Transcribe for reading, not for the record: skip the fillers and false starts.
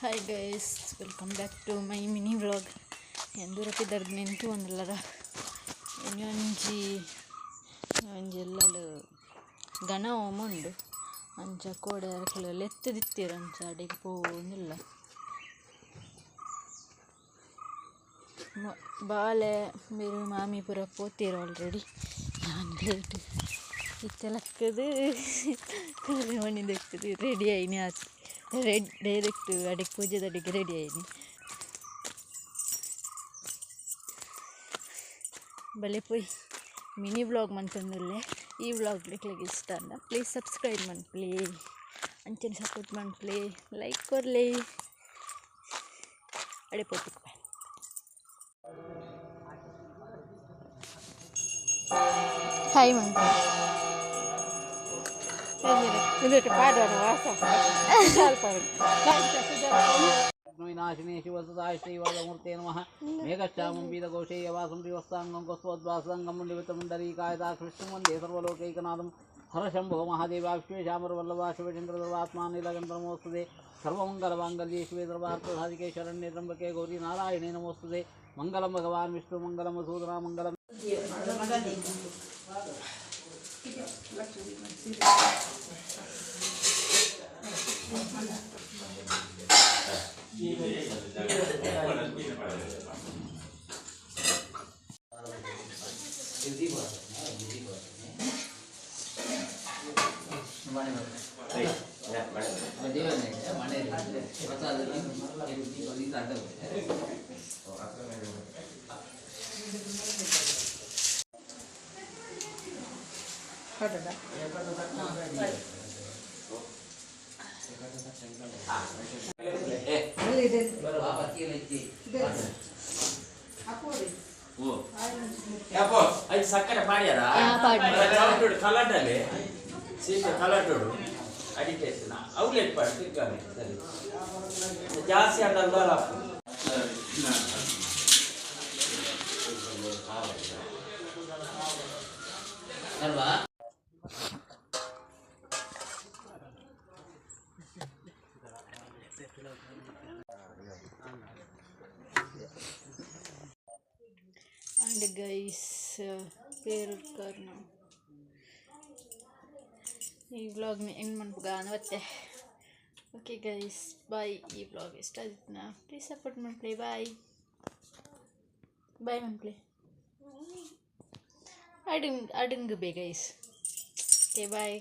Hi guys, welcome back to my mini vlog. ಎಂದೂರ ಪಿದರ್ದು ನೆಂತು ಒಂದುಲ್ಲರ ಒಂಜಿ ಒಂಜಿ ಎಲ್ಲಲು ಗಣ ಹೋಮ ಉಂಡು. ಅಂಚ ಕೋಡೆ ಅಕ್ಲು ಲೆತ್ತುದಿತ್ತೆರ್ ಅಂಚ ಅಡೆಗ್ ಪೋವೊಂದುಲ್ಲ. ಬಾಲೆ ಮೇರ್ ಮಾಮಿ ಪೂರ ಪೋತೆರ್ ಆಲ್ರೆಡಿ. ಯಾನ್ ಲೇಟ್ ಇತ್ತೆ ಲಕ್ಕುದು ಮಣಿ ದೆಕ್ಕುದು ರೆಡಿ ಆಯಿನಿ ಆತ್. ರೆಡ್ ಡೈರೆಕ್ಟ್ ಅಡೆಗ್ ಪೂಜೆದ ಅಡಿಗೆ ರೆಡಿ ಆಯಿನಿ. ಬಲೆ ಪೋಯಿ ಮಿನಿ ವ್ಲಾಗ್ ಮಂತೊಂದುಲ್ಲೆ. ಈ ವ್ಲಾಗ್ ನಿಕ್ಲೆಗ್ ಇಷ್ಟ ಆಂಡ ಪ್ಲೀಸ್ ಸಬ್ಸ್ಕ್ರೈಬ್ ಮನ್ಪುಲೆ, ಅಂಚನೆ ಸಪೋರ್ಟ್ ಮನ್ಪುಲೆ, ಲೈಕ್ ಕೊರ್ಲೆ. ಅಡೆ ಪೋತುಕ್ ಹಾಯ್ ಮನ್ಪುಲೆ. ವಾಸ. ವಿನಾಶಿನೇ ಶಿವಸುತಾಯ ಶ್ರೀವರದಮೂರ್ತೆ ನಮಃ. ಮೇಘಶ್ಯಾಮಂ ಪೀತಕೋಶೇಯವಾಸಂ ಶ್ರೀವತ್ಸಾಂಗಂ ಕಸ್ವದ್ವಾಸಂಗಂ ಮುಂಡಿವೃತಮುಂಡರೀಕಾಯದಾಕ್ಷ ವಿಷ್ಣುಂ ವಂದೇ ಸರ್ವಲೋಕೈಕನಾಥಂ ಹರಶಂಭೋ ಮಹಾದೇವ ವಿಶ್ವೇಶಾಮರವಲ್ಲಭ ಶಿವಚಂದ್ರಧರ್ವಾತ್ಮಾ ನೀಲಕಂಠ ನಮೋಸ್ತುತೆ. ಸರ್ವಮಂಗಲಮಾಂಗಲ್ಯೇ ಶಿವೆ ಸರ್ವಾರ್ಥಸಾಧಿಕೆ ಶರಣ್ಯೇ ತ್ರಂಬಕೆ ಗೌರಿ ನಾರಾಯಣೇ ನಮೋಸ್ತುತೆ. ಮಂಗಲಂ ಭಗವಾನ್ ವಿಷ್ಣು ಮಂಗಲಂ ಮಧುಸೂದನ ಮಂಗಲಂ. ಸಕ್ಕರೆ ಪಾಡ್ಯಾರ ಕಲಾಟಲ್ಲಿ ಸೀತೆ ಕಲಾಟೋಡು ಅಡಿಕೆ ಔಟ್ಲೆಟ್ ಪಾಡು ತಿರ್ಗಾನೆ ಸರಿ ಜಾಸ್ತಿ ಅಂಡಲ್ಲ. ಅಲ್ವಾ? ಅಂಡ್ ಗೈಸ್, ಪೇರುಡ್ಕರ್ನ ಈ ವ್ಲಾಗ್ನ ಎಂಡ್ ಮನ್ಪುಗ ಅವತ್ತೆ. Okay guys, bye. ಈ ವ್ಲಾಗ್ ಇಷ್ಟ ಆದಿತ್ತ್ಂಡ ಪ್ಲೀಸ್ ಸಪೋರ್ಟ್ ಮನ್ಪುಲೆ. ಬಾಯ್ ಬಾಯ್ ಮನ್ಪುಲೆ. ಅಡುಂಗ್ ಅಡುಂಗ್ ಬೇ ಗೈಸ್. Okay, bye.